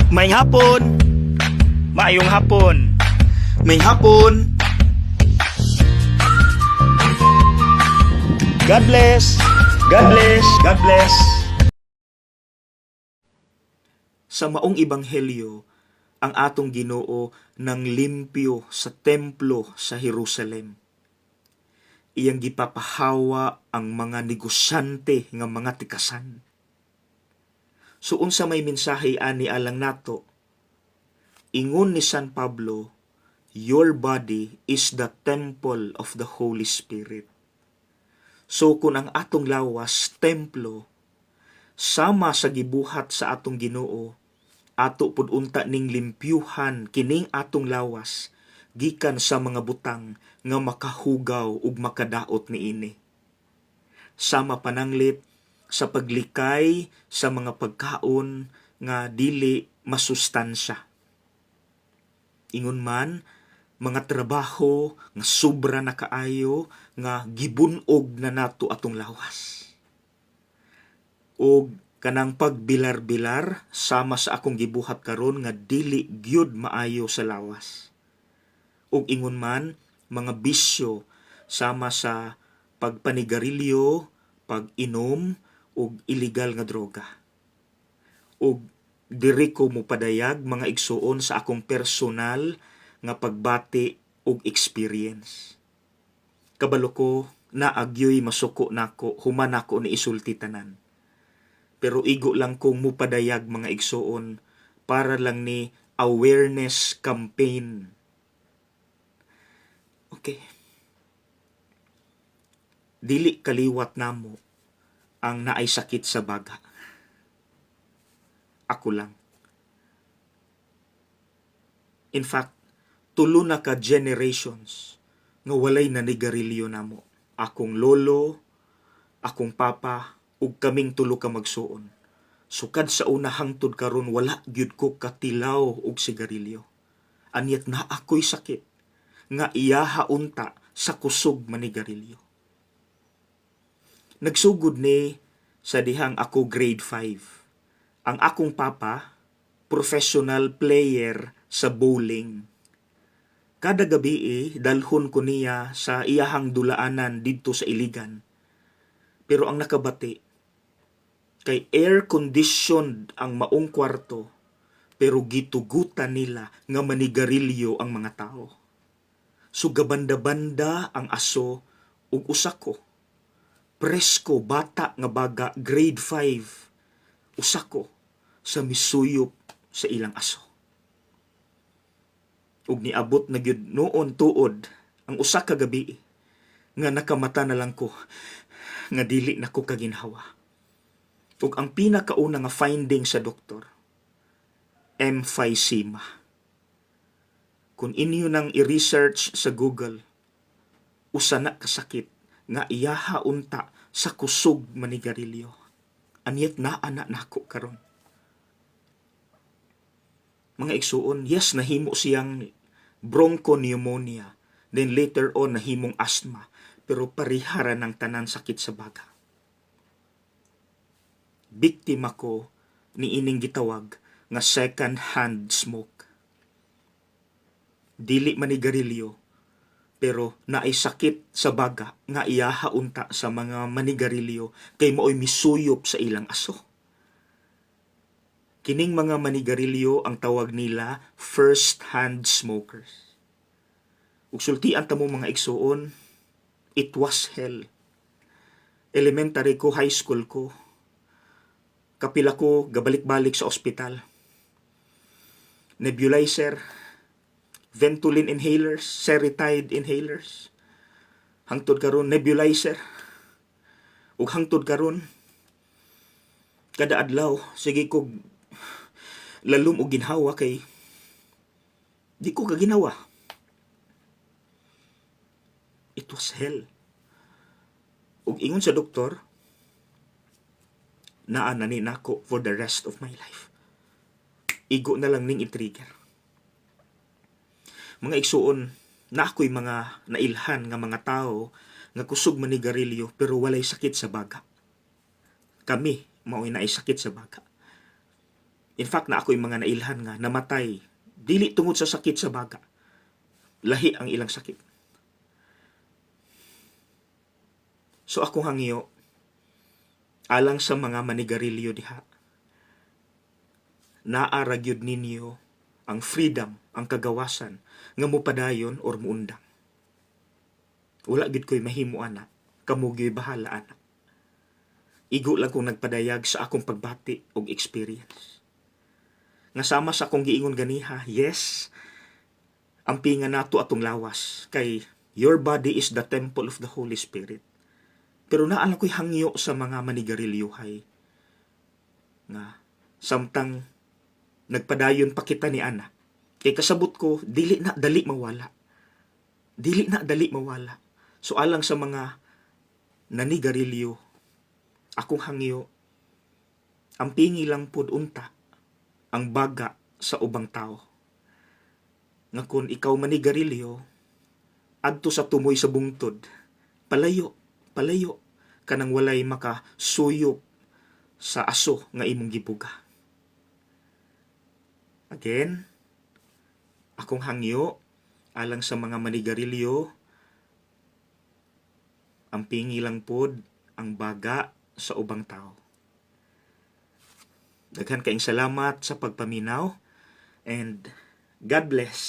Maayong hapon. Maayong hapon. Maayong hapon. God bless. God bless. God bless. Sa maong ebanghelyo, ang atong Ginoo nang limpyo sa templo sa Jerusalem. Iyang gipapahawa ang mga negosyante nga mga tikasan. So unsa may mensahe ani alang nato? Ingon ni San Pablo, "Your body is the temple of the Holy Spirit." So kung ang atong lawas templo, sama sa gibuhat sa atong Ginoo, ato pud unta ning limpyuhan kining atong lawas gikan sa mga butang nga makahugaw ug makadaot niini. Sama pananglit sa paglikay sa mga pagkaon nga dili masustansya. Ingon man, mga trabaho nga sobra na kaayo nga gibun-og na nato atong lawas. Og kanang pagbilar-bilar sama sa akong gibuhat karon nga dili gyud maayo sa lawas. Ug ingon man, mga bisyo sama sa pagpanigarilyo, pag-inom ug illegal nga droga. Ug diri ko mopadayag, mga igsuon, sa akong personal nga pagbati ug experience. Kabalo ko naa gyoy masuko nako human nako ni isulti tanan. Pero igo lang kong mupadayag, mga igsuon, para lang ni awareness campaign. Okay. Dili kaliwat namo ang naay sakit sa baga. Ako lang. In fact, tulo na ka generations nga walay nanigarilyo namo. Akong lolo, akong papa, ug kaming tulo ka magsuon. Sukad sa una hangtod karon, wala gyud ko katilaw og sigarilyo. And yet naa ko'y sakit nga iyaha unta sa kusog manigarilyo. Nagsugod ni sa dihang ako grade 5. Ang akong papa, professional player sa bowling. Kada gabi eh, dalhon ko niya sa iyahang dulaanan didto sa Iligan. Pero ang nakabati, kay air-conditioned ang maong kwarto, pero gitugutan nila nga manigarilyo ang mga tao. So gabanda-banda ang aso ug usa ko. Presko bata nga baga, grade 5. Usa ko sa misuyop sa ilang aso. Ug niabot na gyud noon tuod ang usa ka gabi nga nakamata na lang ko nga dili na ko kaginhawa. Ug ang pinakauna nga finding sa doktor, emphysema. Kung inyo nang i-research sa Google, usa na kasakit nga iyaha unta sa kusog manigarilyo. And yet naa na nako karon. Mga igsuon, yes, nahimo siyang bronchopneumonia. Then later on, nahimong asthma. Pero parihara ng tanan sakit sa baga. Biktima ko ni ining gitawag nga second hand smoke. Dili manigarilyo, pero naay sakit sa baga nga iyaha unta sa mga manigarilyo kay maoy misuyop sa ilang aso. Kining mga manigarilyo, ang tawag nila first hand smokers. Ug sultian ta mo, mga igsuon, it was hell. Elementary ko, high school ko, kapila ko gabalik-balik sa ospital. Nebulizer, Ventolin inhalers, Seretide inhalers. Hangtod karon, nebulizer. Ug hangtod karon, kada adlaw sige ko lalom og ginhawa kay di ko kaginhawa. It was hell. Ug ingon sa doktor, naa na ni nako for the rest of my life. Igo na lang ning i-trigger. Mga igsuon, na ako'y mga nailhan nga mga tao nga kusog manigarilyo pero walay sakit sa baga. Kami, mao'y naay sakit sa baga. In fact, naa ko'y mga nailhan nga namatay dili tungod sa sakit sa baga. Lahi ang ilang sakit. So akong hangyo alang sa mga manigarilyo diha, naa ra gyud ninyo ang freedom, ang kagawasan nga mopadayon or muundang. Wala gyud ko'y mahimo ana, kamo gyud bahala ana. Igo lang kong nagpadayag sa akong pagbati og experience. Nga sama sa akong giingon ganiha, yes, ampinga nato atong lawas kay your body is the temple of the Holy Spirit. Pero naa lang ko'y hangyo sa mga manigarilyohay nga samtang nagpadayon pa kita ni ana, kay kasabot ko dili na dali mawala. Dili na dali mawala. So alang sa mga nanigarilyo, akong hangyo, ampingi lang pod unta ang baga sa ubang tao. Nga kung ikaw manigarilyo, adto sa tumoy sa bungtod, palayo, palayo, kanang walay makasuyop sa aso nga imong gibuga. Again, akong hangyo alang sa mga manigarilyo, ampingi lang pod ang baga sa ubang tao. Daghan kaayong salamat sa pagpaminaw and God bless.